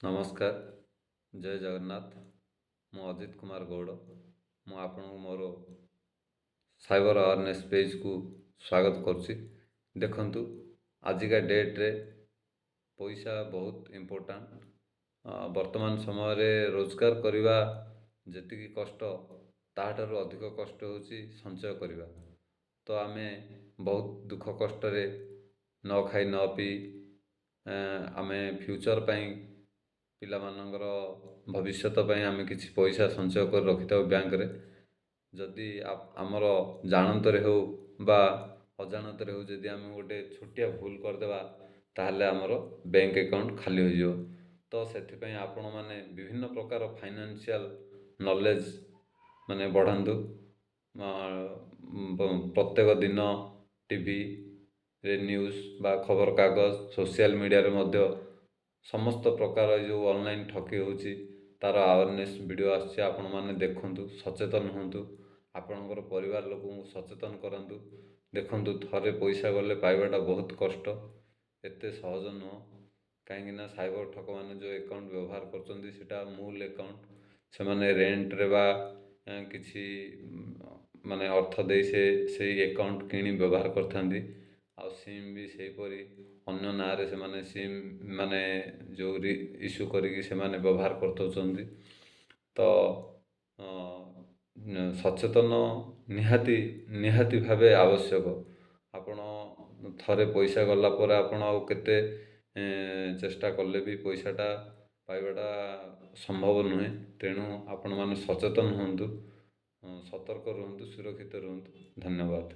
ନମସ୍କାର, ଜୟ ଜଗନ୍ନାଥ। ମୁଁ ଅଜିତ କୁମାର ଗୌଡ଼। ମୁଁ ଆପଣଙ୍କୁ ମୋର ସାଇବର ଆୱାରନେସ୍ ପେଜ୍କୁ ସ୍ୱାଗତ କରୁଛି। ଦେଖନ୍ତୁ, ଆଜିକା ଡେଟ୍ରେ ପଇସା ବହୁତ ଇମ୍ପୋର୍ଟାଣ୍ଟ। ବର୍ତ୍ତମାନ ସମୟରେ ରୋଜଗାର କରିବା ଯେତିକି କଷ୍ଟ, ତାହାଠାରୁ ଅଧିକ କଷ୍ଟ ହେଉଛି ସଞ୍ଚୟ କରିବା। ତ ଆମେ ବହୁତ ଦୁଃଖ କଷ୍ଟରେ ନ ଖାଇ ନ ପିଇ ଆମେ ଫ୍ୟୁଚର୍ ପାଇଁ, ପିଲାମାନଙ୍କର ଭବିଷ୍ୟତ ପାଇଁ ଆମେ କିଛି ପଇସା ସଞ୍ଚୟ କରି ରଖିଥାଉ ବ୍ୟାଙ୍କରେ। ଯଦି ଆମର ଜାଣତରେ ହେଉ ବା ଅଜାଣତରେ ହେଉ, ଯଦି ଆମେ ଗୋଟେ ଛୋଟିଆ ଭୁଲ କରିଦେବା, ତାହେଲେ ଆମର ବ୍ୟାଙ୍କ ଆକାଉଣ୍ଟ ଖାଲି ହୋଇଯିବ। ତ ସେଥିପାଇଁ ଆପଣମାନେ ବିଭିନ୍ନ ପ୍ରକାର ଫାଇନାନ୍ସିଆଲ୍ ନଲେଜ୍ ମାନେ ବଢ଼ାନ୍ତୁ। ପ୍ରତ୍ୟେକ ଦିନ ଟିଭିରେ ନ୍ୟୁଜ୍ ବା ଖବରକାଗଜ, ସୋସିଆଲ୍ ମିଡ଼ିଆରେ ମଧ୍ୟ ସମସ୍ତ ପ୍ରକାର ଏ ଯେଉଁ ଅନଲାଇନ୍ ଠକେଇ ହେଉଛି, ତା'ର ଆୱାରନେସ୍ ଭିଡ଼ିଓ ଆସୁଛି। ଆପଣମାନେ ଦେଖନ୍ତୁ, ସଚେତନ ହୁଅନ୍ତୁ, ଆପଣଙ୍କର ପରିବାର ଲୋକଙ୍କୁ ସଚେତନ କରାନ୍ତୁ। ଦେଖନ୍ତୁ, ଥରେ ପଇସା ଗଲେ ପାଇବାଟା ବହୁତ କଷ୍ଟ, ଏତେ ସହଜ ନୁହଁ। କାହିଁକିନା ସାଇବର ଠକମାନେ ଯେଉଁ ଆକାଉଣ୍ଟ ବ୍ୟବହାର କରୁଛନ୍ତି, ସେଇଟା ମୂଲ ଆକାଉଣ୍ଟ। ସେମାନେ ରେଣ୍ଟରେ ବା କିଛି ମାନେ ଅର୍ଥ ଦେଇ ସେ ସେଇ ଆକାଉଣ୍ଟ କିଣି ବ୍ୟବହାର କରିଥାନ୍ତି। ଆଉ ସିମ୍ ବି ସେହିପରି ଅନ୍ୟ ନାଁରେ ସେମାନେ ସିମ୍ ମାନେ ଯେଉଁ ଇସ୍ୟୁ କରିକି ସେମାନେ ବ୍ୟବହାର କରିଦେଉଛନ୍ତି। ତ ସଚେତନ ନିହାତି ନିହାତି ଭାବେ ଆବଶ୍ୟକ। ଆପଣ ଥରେ ପଇସା ଗଲା ପରେ ଆପଣ ଆଉ କେତେ ଚେଷ୍ଟା କଲେ ବି ପଇସାଟା ପାଇବାଟା ସମ୍ଭବ ନୁହେଁ। ତେଣୁ ଆପଣମାନେ ସଚେତନ ହୁଅନ୍ତୁ, ସତର୍କ ରୁହନ୍ତୁ, ସୁରକ୍ଷିତ ରୁହନ୍ତୁ। ଧନ୍ୟବାଦ।